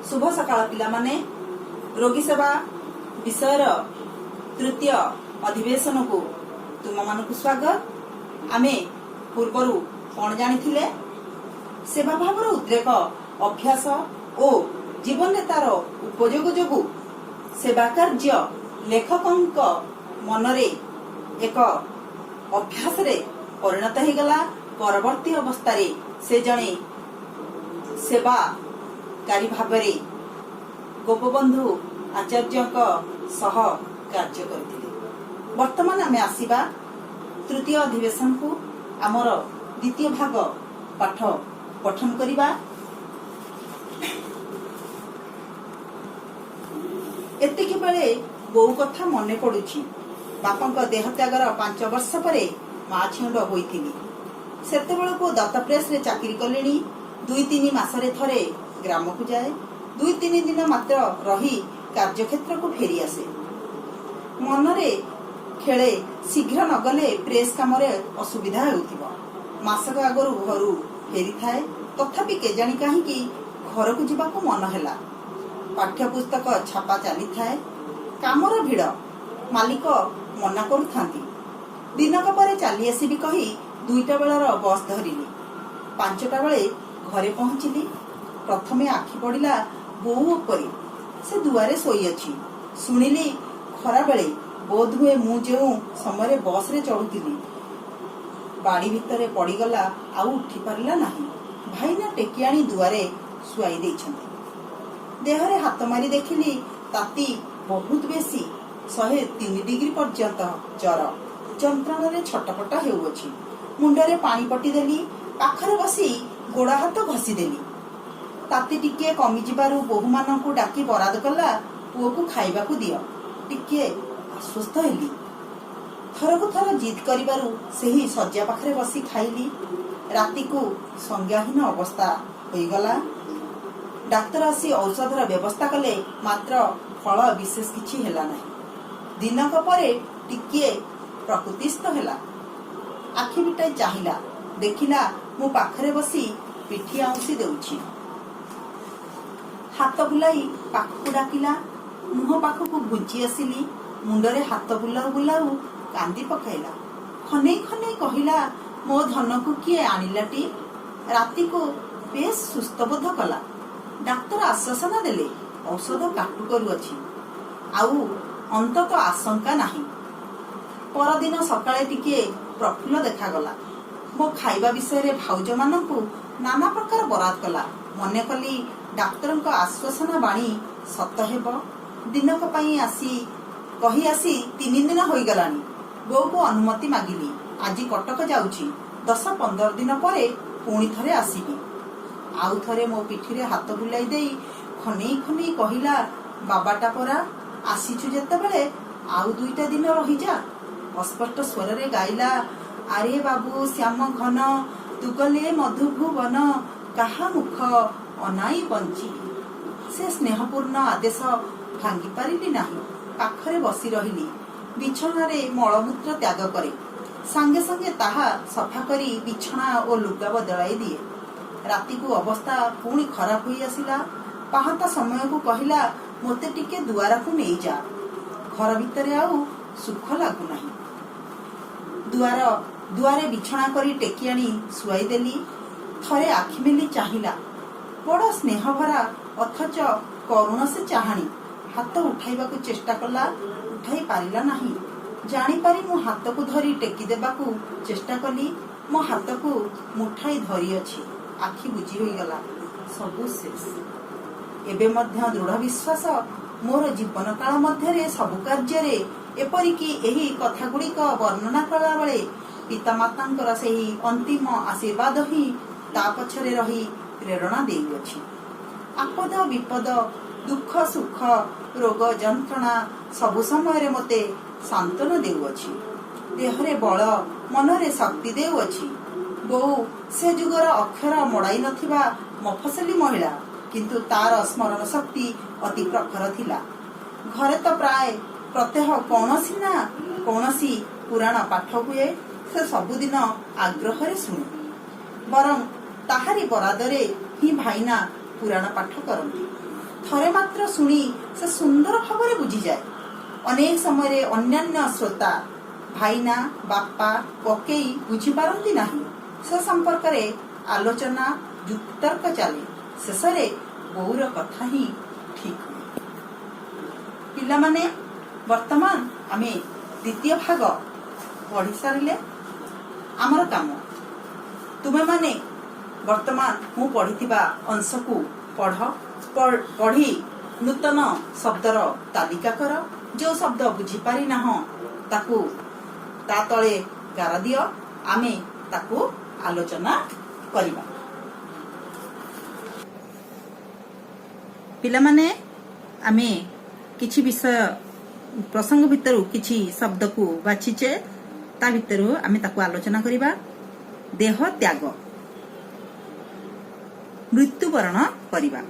ଶୁଭ ସକାଳ ପିଲାମାନେ। ରୋଗୀ ସେବା ବିଷୟର ତୃତୀୟ ଅଧିବେଶନକୁ ତୁମମାନଙ୍କୁ ସ୍ୱାଗତ। ଆମେ ପୂର୍ବରୁ କଣ ଜାଣିଥିଲେ? ସେବା ଭାବର ଉଦ୍ରେକ ଅଭ୍ୟାସ ଓ ଜୀବନରେ ତାର ଉପଯୋଗ ଯୋଗୁଁ ସେବା କାର୍ଯ୍ୟ ଲେଖକଙ୍କ ମନରେ ଏକ ଅଭ୍ୟାସରେ ପରିଣତ ହେଇଗଲା। ପରବର୍ତ୍ତୀ ଅବସ୍ଥାରେ ସେ ଜଣେ ସେବାକାରୀ ଭାବରେ ଗୋପବନ୍ଧୁ ଆଚାର୍ଯ୍ୟଙ୍କ ସହ କାର୍ଯ୍ୟ କରିଥିଲେ। ବର୍ତ୍ତମାନ ଆମେ ଆସିବା ତୃତୀୟ ଅଧିବେଶନକୁ। ଆମର ଦ୍ୱିତୀୟ ଭାଗ ପାଠ ପଠନ କରିବା। ଏତିକି ବେଳେ ବୋଉ କଥା ମନେ ପଡୁଛି। ବାପାଙ୍କ ଦେହତ୍ୟାଗର 5 ବର୍ଷ ପରେ ମା ଛେଉଣ୍ଡ ହୋଇଥିଲି। ସେତେବେଳକୁ ଦତ୍ତ ପ୍ରେସରେ ଚାକିରି କଲିଣି। 2-3 ମାସରେ ଥରେ ଗ୍ରାମକୁ ଯାଏ। 2-3 ଦିନ ମାତ୍ର ରହି କାର୍ଯ୍ୟକ୍ଷେତ୍ରକୁ ଫେରିଆସେ। ମନରେ ଖେଳେ, ଶୀଘ୍ର ନଗଲେ ପ୍ରେସ କାମରେ ଅସୁବିଧା ହେଉଥିବ। ମାସକ ଆଗରୁ ଘରୁ ଫେରିଥାଏ। ତଥାପି କେଜାଣି କାହିଁକି ଘରକୁ ଯିବାକୁ ମନ ହେଲା। ପାଠ୍ୟପୁସ୍ତକ ଛାପା ଚାଲିଥାଏ। କାମର ଭିଡ଼। ମାଲିକ ମନା କରୁଥାନ୍ତି। ଦିନକ ପରେ ଚାଲି ଆସିବି କହି 2ଟା ବେଳର ବସ୍ ଧରିଲି। 5ଟା ବେଳେ ଘରେ ପହଞ୍ଚିଲି। ପ୍ରଥମେ ଆଖି ପଡ଼ିଲା ବୋଉ ଉପରେ। ସେ ଦୁଆରେ ଶୋଇଅଛି। ଶୁଣିଲି, ଖରାବେଳେ, ବୋଧହୁଏ ମୁଁ ଯେଉଁ ସମୟରେ ବସରେ ଚଢୁଥିଲି, ବାଡ଼ି ଭିତରେ ପଡ଼ିଗଲା, ଆଉ ଉଠି ପାରିଲା ନାହିଁ। ଭାଇନା ଟେକି ଆଣି ଦୁଆରେ ଶୁଆଇ ଦେଇଛନ୍ତି। ଦେହରେ ହାତ ମାରି ଦେଖିଲି, ତାତି ବହୁତ ବେଶୀ। 103 ଡିଗ୍ରୀ ପର୍ଯ୍ୟନ୍ତ ଜର। ଯନ୍ତ୍ରଣାରେ ଛଟପଟ ହେଉଅଛି। ମୁଣ୍ଡରେ ପାଣି ପଟି ଦେଲି। ପାଖରେ ବସି ଗୋଡ଼ ହାତ ଘଷିଦେଲି। ତାତି ଟିକିଏ କମିଯିବାରୁ ବୋହୂମାନଙ୍କୁ ଡାକି ବରାଦ କଲା, "ପୁଅକୁ ଖାଇବାକୁ ଦିଅ।" ଟିକିଏ ଆଶ୍ୱସ୍ତ ହେଲି। ଥରକୁ ଥର ଜିଦ୍ କରିବାରୁ ସେହି ଶଯ୍ୟା ପାଖରେ ବସି ଖାଇଲି। ରାତିକୁ ସଂଜ୍ଞାହୀନ ଅବସ୍ଥା ହୋଇଗଲା। ଡାକ୍ତର ଆସି ଔଷଧର ବ୍ୟବସ୍ଥା କଲେ, ମାତ୍ର ଫଳ ବିଶେଷ କିଛି ହେଲା ନାହିଁ। ଦିନକ ପରେ ଟିକିଏ ପ୍ରକୃତିସ୍ଥ ହେଲା। ଆଖି ଫିଟାଇ ଚାହିଁଲା। ଦେଖିଲା, ମୁଁ ପାଖରେ ବସି ପିଠି ଆଉଁସି ଦେଉଛି। ହାତ ବୁଲାଇ ପାଖକୁ ଡାକିଲା। ମୁହଁ ପାଖକୁ ଘୁଞ୍ଚି ଆସିଲି। ମୁଣ୍ଡରେ ହାତ ବୁଲାଉ ବୁଲାଉ କାନ୍ଦି ପକାଇଲା। ଖନେଇ ଖନେଇ କହିଲା, "ମୋ ଧନକୁ କିଏ ଆଣିଲାଟି?" ରାତିକୁ ବେଶ ସୁସ୍ଥ ବୋଧ କଲା। ଡାକ୍ତର ଆଶ୍ୱାସନା ଦେଲେ, ଔଷଧ କାଟୁ କରୁଅଛି, ଆଉ ଅନ୍ତତଃ ଆଶଙ୍କା ନାହିଁ। ପରଦିନ ସକାଳେ ଟିକିଏ ପ୍ରଫୁଲ୍ଲ ଦେଖାଗଲା। ମୋ ଖାଇବା ବିଷୟରେ ଭାଉଜମାନଙ୍କୁ ନାନା ପ୍ରକାର ବରାଦ କଲା। ମନେ କଲି, ଡାକ୍ତରଙ୍କ ଆଶ୍ୱାସନା ବାଣୀ ସତ ହେବ। ଦିନକ ପାଇଁ ଆସି କହି ଆସି 3 ଦିନ ହୋଇଗଲାଣି। ବୋଉକୁ ଅନୁମତି ମାଗିଲି। ଆଜି କଟକ ଯାଉଛି, 10-15 ଦିନ ପରେ ପୁଣି ଥରେ ଆସିବି। ଆଉ ଥରେ ମୋ ପିଠିରେ ହାତ ବୁଲାଇ ଦେଇ ଖନେଇ ଖନେଇ କହିଲା, "ବାବାଟା ପରା, ଆସିଛୁ ଯେତେବେଳେ ଆଉ ଦୁଇଟା ଦିନ ରହିଯା।" ଅସ୍ପଷ୍ଟ ସ୍ୱରରେ ଗାଇଲା, "ଆରେ ବାବୁ ଶ୍ୟାମ ଘନ, ତୁ ଗଲେ ମଧୁଭୁବନ, କାହା ମୁଖ ଅନାଇ ବଞ୍ଚିବି?" ସେ ସ୍ନେହପୂର୍ଣ୍ଣ ଆଦେଶ ଭାଙ୍ଗି ପାରିଲି ନାହିଁ। ପାଖରେ ବସି ରହିଲି। ବିଛଣାରେ ମଳମୂତ୍ର ତ୍ୟାଗ କରେ। ସାଙ୍ଗେ ସାଙ୍ଗେ ତାହା ସଫା କରି ବିଛଣା ଓ ଲୁଗା ବଦଳାଇ ଦିଏ। ରାତିକୁ ଅବସ୍ଥା ପୁଣି ଖରାପ ହୋଇ ଆସିଲା। ପାହାନ୍ତା ସମୟକୁ କହିଲା, "ମୋତେ ଟିକେ ଦୁଆରକୁ ନେଇଯା। ଘର ଭିତରେ ଆଉ ସୁଖ ଲାଗୁନାହିଁ।" ଦୁଆରେ ବିଛଣା କରି ଟେକି ଆଣି ଶୁଆଇ ଦେଲି। ଥରେ ଆଖି ମେଲି ଚାହିଁଲା। ବଡ଼ ସ୍ନେହଭରା ଅଥଚ କରୁଣ ସେ ଚାହାଣି। ହାତ ଉଠାଇବାକୁ ଚେଷ୍ଟା କଲା, ଉଠାଇ ପାରିଲା ନାହିଁ। ଜାଣିପାରି ମୁଁ ହାତକୁ ଧରି ଟେକି ଦେବାକୁ ଚେଷ୍ଟା କଲି। ମୋ ହାତକୁ ମୁଠାଇ ଧରିଅଛି, ଆଖି ବୁଜି ହୋଇଗଲା। ସବୁ ଶେଷ। ଏବେ ମଧ୍ୟ ଦୃଢ଼ ବିଶ୍ୱାସ, ମୋର ଜୀବନ କାଳ ମଧ୍ୟରେ ସବୁ କାର୍ଯ୍ୟରେ, ଏପରିକି ଏହି କଥାଗୁଡ଼ିକ ବର୍ଣ୍ଣନା କଲାବେଳେ ପିତାମାତାଙ୍କର ସେହି ଅନ୍ତିମ ଆଶୀର୍ବାଦ ହିଁ ତା ପଛରେ ରହି ପ୍ରେରଣା ଦେଉଅଛି। ଆପଦ ବିପଦ, ଦୁଃଖ ସୁଖ, ରୋଗ ଯନ୍ତ୍ରଣା ସବୁ ସମୟରେ ମୋତେ ସାନ୍ତ୍ୱନା ଦେଉଅଛି। ଦେହରେ ବଳ, ମନରେ ଶକ୍ତି ଦେଉଅଛି। ବୋଉ ସେ ଯୁଗର ଅକ୍ଷର ମଡ଼ାଇ ନଥିବା ମଫସଲି ମହିଳା, କିନ୍ତୁ ତାର ସ୍ମରଣ ଶକ୍ତି ଅତି ପ୍ରଖର ଥିଲା। ଘରେ ତ ପ୍ରାୟ ପ୍ରତ୍ୟହ କୌଣସି ନା କୌଣସି ପୁରାଣ ପାଠ ହୁଏ। ସେ ସବୁଦିନ ଆଗ୍ରହରେ ଶୁଣେ। ବରଂ ତାହାରି ବରାଦରେ ହିଁ ଭାଇନା ପୁରାଣ ପାଠ କରନ୍ତି। ଥରେ ମାତ୍ର ଶୁଣି ସେ ସୁନ୍ଦର ଭାବରେ ବୁଝିଯାଏ। ଅନେକ ସମୟରେ ଅନ୍ୟାନ୍ୟ ଶ୍ରୋତା, ଭାଇନା, ବାପା, କକେଇ ବୁଝିପାରନ୍ତି ନାହିଁ। ସେ ସମ୍ପର୍କରେ ଆଲୋଚନା, ଯୁକ୍ତିତର୍କ ଚାଲେ। ଶେଷରେ ବୋଉର କଥା ହିଁ ଠିକ୍ ହୁଏ। ପିଲାମାନେ, ବର୍ତ୍ତମାନ ଆମେ ଦ୍ୱିତୀୟ ଭାଗ ପଢି ସାରିଲେ। ଆମର କାମ, ତୁମେମାନେ ବର୍ତ୍ତମାନ ମୁଁ ପଢିଥିବା ଅଂଶକୁ ପଢ। ପଢି ନୂତନ ଶବ୍ଦର ତାଲିକା କର। ଯେଉଁ ଶବ୍ଦ ବୁଝିପାରି ନାହଁ, ତାକୁ ତା ତଳେ ଗାର ଦିଅ। ଆମେ ତାକୁ ଆଲୋଚନା କରିବା। ପିଲାମାନେ, ଆମେ କିଛି ବିଷୟ ପ୍ରସଙ୍ଗ ଭିତରୁ କିଛି ଶବ୍ଦକୁ ବାଛିଛେ। ତା ଭିତରୁ ଆମେ ତାକୁ ଆଲୋଚନା କରିବା। ଦେହ ତ୍ୟାଗ, ମୃତ୍ୟୁବରଣ କରିବା।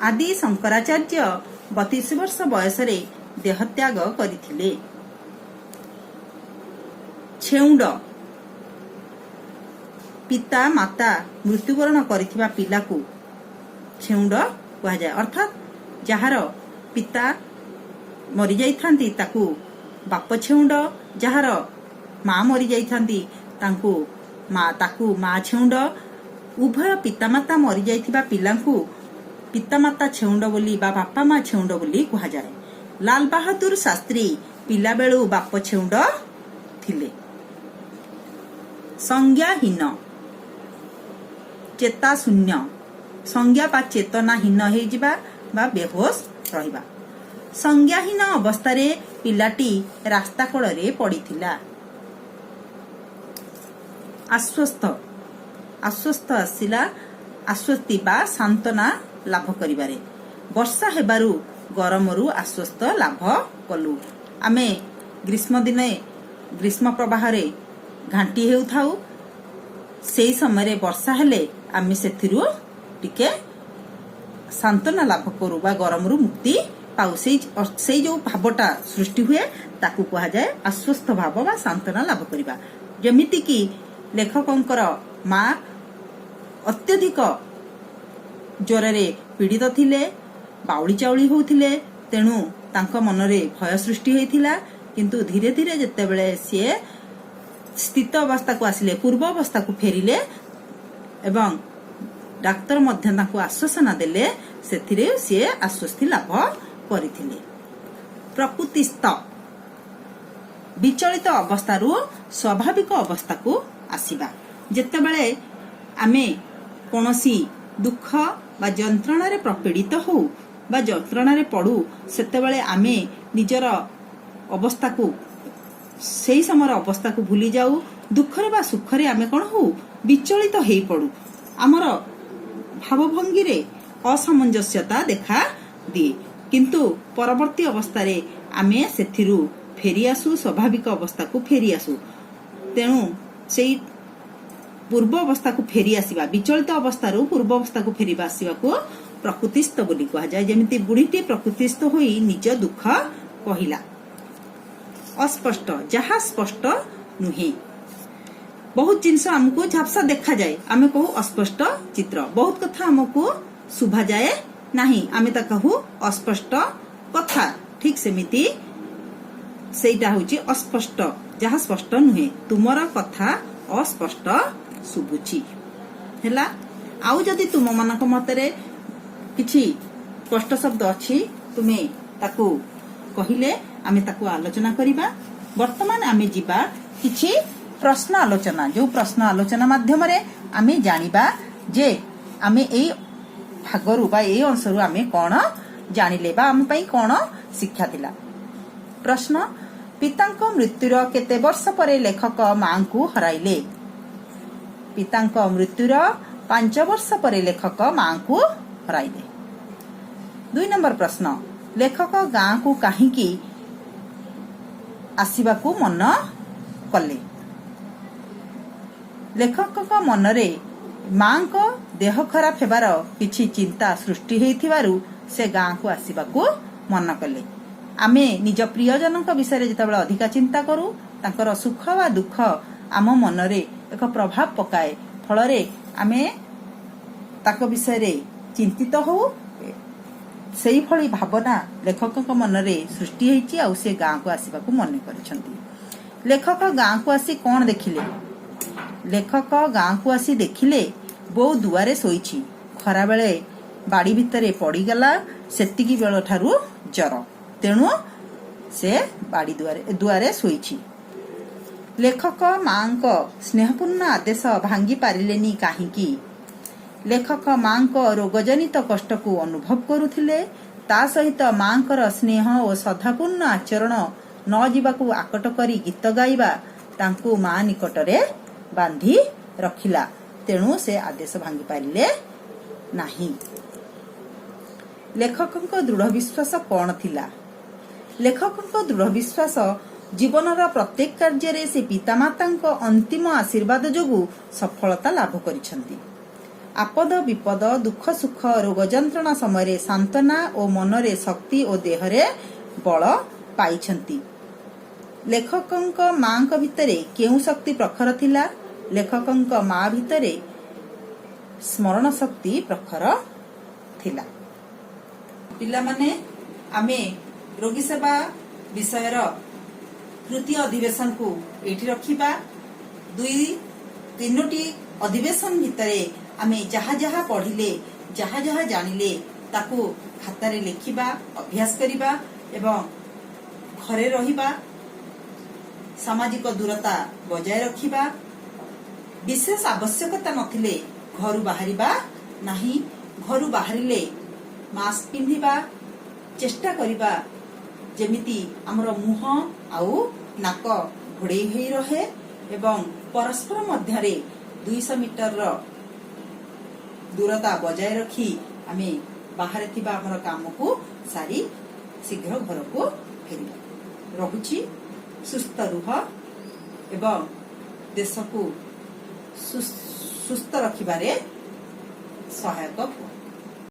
ଆଦି ଶଙ୍କରାଚାର୍ଯ୍ୟ 32 ବର୍ଷ ବୟସରେ ଦେହତ୍ୟାଗ କରିଥିଲେ। ଛେଉଣ୍ଡ, ପିତା ମାତା ମୃତ୍ୟୁବରଣ କରିଥିବା ପିଲାକୁ ଛେଉଣ୍ଡ କୁହାଯାଏ। ଅର୍ଥାତ୍ ଯାହାର ପିତା ମରିଯାଇଥାନ୍ତି, ତାକୁ ବାପ ଛେଉଣ୍ଡ, ଯାହାର ମା ମରିଯାଇଥାନ୍ତି, ତାକୁ ମା ଛେଉଣ୍ଡ। ଉଭୟ ପିତାମାତା ମରିଯାଇଥିବା ପିଲାଙ୍କୁ ପିତାମାତା ଛେଉଣ୍ଡ ବୋଲି ବା ବାପା ମା ଛେଉଣ୍ଡ ବୋଲି କୁହାଯାଏ। ଲାଲ ବାହାଦୁର ଶାସ୍ତ୍ରୀ ପିଲାବେଳୁ ବାପ ଛେଉଣ୍ଡ ଥିଲେ। ସଂଜ୍ଞାହୀନ, ଚେତା ଶୂନ୍ୟ। ସଂଜ୍ଞା ବା ଚେତନାହୀନ ହେଇଯିବା ବା ବେହୋସ ରହିବା। ସଂଜ୍ଞାହୀନ ଅବସ୍ଥାରେ ପିଲାଟି ରାସ୍ତା କଡ଼ରେ ପଡ଼ିଥିଲା। ଆଶ୍ୱସ୍ତ, ଆଶ୍ୱସ୍ତ ଆସିଲା, ଆଶ୍ୱସ୍ତି ବା ସାନ୍ତ୍ୱନା ଲାଭ କରିବାରେ। ବର୍ଷା ହେବାରୁ ଗରମରୁ ଆଶ୍ୱସ୍ତ ଲାଭ କଲୁ। ଆମେ ଗ୍ରୀଷ୍ମ ଦିନେ ଗ୍ରୀଷ୍ମ ପ୍ରବାହରେ ଘାଣ୍ଟି ହେଉଥାଉ। ସେଇ ସମୟରେ ବର୍ଷା ହେଲେ ଆମେ ସେଥିରୁ ଟିକେ ସାନ୍ତ୍ୱନା ଲାଭ କରୁ ବା ଗରମରୁ ମୁକ୍ତି ପାଉ। ସେଇ ଯୋଉ ଭାବଟା ସୃଷ୍ଟି ହୁଏ, ତାକୁ କୁହାଯାଏ ଆଶ୍ୱସ୍ତ ଭାବ ବା ସାନ୍ତ୍ୱନା ଲାଭ କରିବା। ଯେମିତିକି ଲେଖକଙ୍କର ମା ଅତ୍ୟଧିକ ଜ୍ୱରରେ ପୀଡ଼ିତ ଥିଲେ, ବାଉଳି ଚାଉଳି ହଉଥିଲେ। ତେଣୁ ତାଙ୍କ ମନରେ ଭୟ ସୃଷ୍ଟି ହେଇଥିଲା। କିନ୍ତୁ ଧୀରେ ଧୀରେ ଯେତେବେଳେ ସିଏ ସ୍ଥିତ ଅବସ୍ଥାକୁ ଆସିଲେ, ପୂର୍ବ ଅବସ୍ଥାକୁ ଫେରିଲେ ଏବଂ ଡାକ୍ତର ମଧ୍ୟ ତାଙ୍କୁ ଆଶ୍ୱାସନା ଦେଲେ, ସେଥିରେ ସିଏ ଆଶ୍ୱସ୍ତି ଲାଭ କରିଥିଲେ। ପ୍ରକୃତିସ୍ଥ, ବିଚଳିତ ଅବସ୍ଥାରୁ ସ୍ୱାଭାବିକ ଅବସ୍ଥାକୁ ଆସିବା। ଯେତେବେଳେ ଆମେ କୌଣସି ଦୁଃଖ ବା ଯନ୍ତ୍ରଣାରେ ପ୍ରପୀଡ଼ିତ ହଉ ବା ଯନ୍ତ୍ରଣାରେ ପଡୁ, ସେତେବେଳେ ଆମେ ନିଜର ଅବସ୍ଥାକୁ, ସେଇ ସମୟର ଅବସ୍ଥାକୁ ଭୁଲି ଯାଉ। ଦୁଃଖରେ ବା ସୁଖରେ ଆମେ କଣ ହଉ? ବିଚଳିତ ହେଇପଡୁ। ଆମର ଭାବଭଙ୍ଗୀରେ ଅସାମଞ୍ଜସ୍ୟତା ଦେଖା ଦିଏ। କିନ୍ତୁ ପରବର୍ତ୍ତୀ ଅବସ୍ଥାରେ ଆମେ ସେଥିରୁ ଫେରି ଆସୁ, ସ୍ୱାଭାବିକ ଅବସ୍ଥାକୁ ଫେରି ଆସୁ। ତେଣୁ ସେଇ ପୂର୍ବ ଅବସ୍ଥାକୁ ଫେରି ଆସିବା, ବିଚଳିତ ଅବସ୍ଥାରୁ ପୂର୍ବ ଅବସ୍ଥାକୁ ଫେରିବା ଆସିବାକୁ ପ୍ରକୃତିସ୍ଥ ବୋଲି କୁହାଯାଏ। ଯେମିତି ବୁଢ଼ୀଟି ପ୍ରକୃତିସ୍ଥ ହୋଇ ନିଜ ଦୁଃଖ କହିଲା। ଅସ୍ପଷ୍ଟ, ଯାହା ସ୍ପଷ୍ଟ ନୁହେଁ। ବହୁତ ଜିନିଷ ଆମକୁ ଝାପ୍ସା ଦେଖାଯାଏ, ଆମେ କହୁ ଅସ୍ପଷ୍ଟ ଚିତ୍ର। ବହୁତ କଥା ଆମକୁ ଶୁଭାଯାଏ ନାହିଁ, ଆମେ ତା କହୁ ଅସ୍ପଷ୍ଟ କଥା। ଠିକ ସେମିତି ସେଇଟା ହଉଛି ଅସ୍ପଷ୍ଟ, ଯାହା ସ୍ପଷ୍ଟ ନୁହେଁ। ତୁମର କଥା ଅସ୍ପଷ୍ଟ ଶୁଭୁଛି। ହେଲା। ଆଉ ଯଦି ତୁମ ମାନଙ୍କ ମତରେ କିଛି ସ୍ପଷ୍ଟ ଶବ୍ଦ ଅଛି, ତୁମେ ତାକୁ କହିଲେ ଆମେ ତାକୁ ଆଲୋଚନା କରିବା। ବର୍ତ୍ତମାନ ଆମେ ଯିବା କିଛି ପ୍ରଶ୍ନ ଆଲୋଚନା, ଯୋଉ ପ୍ରଶ୍ନ ଆଲୋଚନା ମାଧ୍ୟମରେ ଆମେ ଜାଣିବା ଯେ ଆମେ ଏଇ ଭାଗରୁ ବା ଏଇ ଅଂଶରୁ ଆମେ କଣ ଜାଣିଲେ ବା ଆମ ପାଇଁ କଣ ଶିକ୍ଷା ଥିଲା। ପ୍ରଶ୍ନ, ପିତାଙ୍କ ମୃତ୍ୟୁର କେତେ ବର୍ଷ ପରେ ଲେଖକ ମାଙ୍କୁ ହରାଇଲେ? ପିତାଙ୍କ ମୃତ୍ୟୁର 5 ବର୍ଷ ପରେ ଲେଖକ ମାଙ୍କୁ ହରାଇଲେ। 2 ନମ୍ବର ପ୍ରଶ୍ନ, ଲେଖକ ଗାଁକୁ କାହିଁକି ଆସିବାକୁ ମନ କଲେ? ଲେଖକଙ୍କ ମନରେ ମାଙ୍କ ଦେହ ଖରାପ ହେବାର କିଛି ଚିନ୍ତା ସୃଷ୍ଟି ହେଇଥିବାରୁ ସେ ଗାଁକୁ ଆସିବାକୁ ମନ କଲେ। ଆମେ ନିଜ ପ୍ରିୟଜନଙ୍କ ବିଷୟରେ ଯେତେବେଳେ ଅଧିକା ଚିନ୍ତା କରୁ, ତାଙ୍କର ସୁଖ ବା ଦୁଃଖ ଆମ ମନରେ ଏକ ପ୍ରଭାବ ପକାଏ। ଫଳରେ ଆମେ ତାଙ୍କ ବିଷୟରେ ଚିନ୍ତିତ ହଉ। ସେଇଭଳି ଭାବନା ଲେଖକଙ୍କ ମନରେ ସୃଷ୍ଟି ହେଇଛି ଆଉ ସେ ଗାଁକୁ ଆସିବାକୁ ମନେ କରିଛନ୍ତି। ଲେଖକ ଗାଁକୁ ଆସି କଣ ଦେଖିଲେ? ଲେଖକ ଗାଁକୁ ଆସି ଦେଖିଲେ, ବୋଉ ଦୁଆରେ ଶୋଇଛି। ଖରାବେଳେ ବାଡ଼ି ଭିତରେ ପଡ଼ିଗଲା, ସେତିକି ବେଳ ଠାରୁ ଜର। ତେଣୁ ସେ ବାଡ଼ି ଦୁଆରେ ଶୋଇଛି। ଲେଖକ ମାଙ୍କ ସ୍ନେହପୂର୍ଣ୍ଣ ଆଦେଶ ଭାଙ୍ଗି ପାରିଲେନି କାହିଁକି? ଲେଖକ ମାଙ୍କ ରୋଗଜନିତ କଷ୍ଟକୁ ଅନୁଭବ କରୁଥିଲେ। ତା ସହିତ ମାଙ୍କର ସ୍ନେହ ଓ ଶ୍ରଦ୍ଧାପୂର୍ଣ୍ଣ ଆଚରଣ, ନ ଯିବାକୁ ଆକଟ କରି ଗୀତ ଗାଇବା ତାଙ୍କୁ ମା ନିକଟରେ ବାନ୍ଧି ରଖିଲା। ତେଣୁ ସେ ଆଦେଶ ଭାଙ୍ଗି ପାରିଲେ ନାହିଁ। ଲେଖକଙ୍କ ଦୃଢ଼ ବିଶ୍ୱାସ କଣ ଥିଲା? ଲେଖକଙ୍କ ଦୃଢ଼ ବିଶ୍ୱାସ, ଜୀବନର ପ୍ରତ୍ୟେକ କାର୍ଯ୍ୟରେ ସେ ପିତାମାତାଙ୍କ ଅନ୍ତିମ ଆଶୀର୍ବାଦ ଯୋଗୁଁ ସଫଳତା ଲାଭ କରିଛନ୍ତି। ଆପଦ ବିପଦ, ଦୁଃଖ ସୁଖ, ରୋଗ ଯନ୍ତ୍ରଣା ସମୟରେ ସାନ୍ତ୍ୱନା ଓ ମନରେ ଶକ୍ତି ଓ ଦେହରେ ବଳ ପାଇଛନ୍ତି। ଲେଖକଙ୍କ ମାଙ୍କ ଭିତରେ କେଉଁ ଶକ୍ତି ପ୍ରଖର ଥିଲା? ଲେଖକଙ୍କ ମା ଭିତରେ ସ୍ମରଣ ଶକ୍ତି ପ୍ରଖର ଥିଲା। ପିଲାମାନେ, ଆମେ ରୋଗୀ ସେବା ବିଷୟର ତୃତୀୟ ଅଧିବେଶନକୁ ଏଇଠି ରଖିବା। ଦୁଇ ତିନୋଟି ଅଧିବେଶନ ଭିତରେ ଆମେ ଯାହା ଯାହା ପଢିଲେ, ଯାହା ଯାହା ଜାଣିଲେ, ତାକୁ ଖାତାରେ ଲେଖିବା ଅଭ୍ୟାସ କରିବା ଏବଂ ଘରେ ରହିବା, ସାମାଜିକ ଦୂରତା ବଜାୟ ରଖିବା, ବିଶେଷ ଆବଶ୍ୟକତା ନଥିଲେ ଘରୁ ବାହାରିବା ନାହିଁ, ଘରୁ ବାହାରିଲେ ମାସ୍କ ପିନ୍ଧିବା, ଚେଷ୍ଟା କରିବା ଯେମିତି ଆମର ମୁହଁ ଆଉ ନାକ ଘୋଡେଇ ହୋଇ ରହେ ଏବଂ ପରସ୍ପର ମଧ୍ୟରେ 200 ମିଟରର ଦୂରତା ବଜାୟ ରଖି ଆମେ ବାହାରେ ଥିବା ଆମର କାମକୁ ସାରି ଶୀଘ୍ର ଘରକୁ ଫେରିବା। ରହୁଛି। ସୁସ୍ଥ ରୁହ ଏବଂ ଦେଶକୁ ସୁସ୍ଥ ରଖିବାରେ ସହାୟକ ହୁଅ।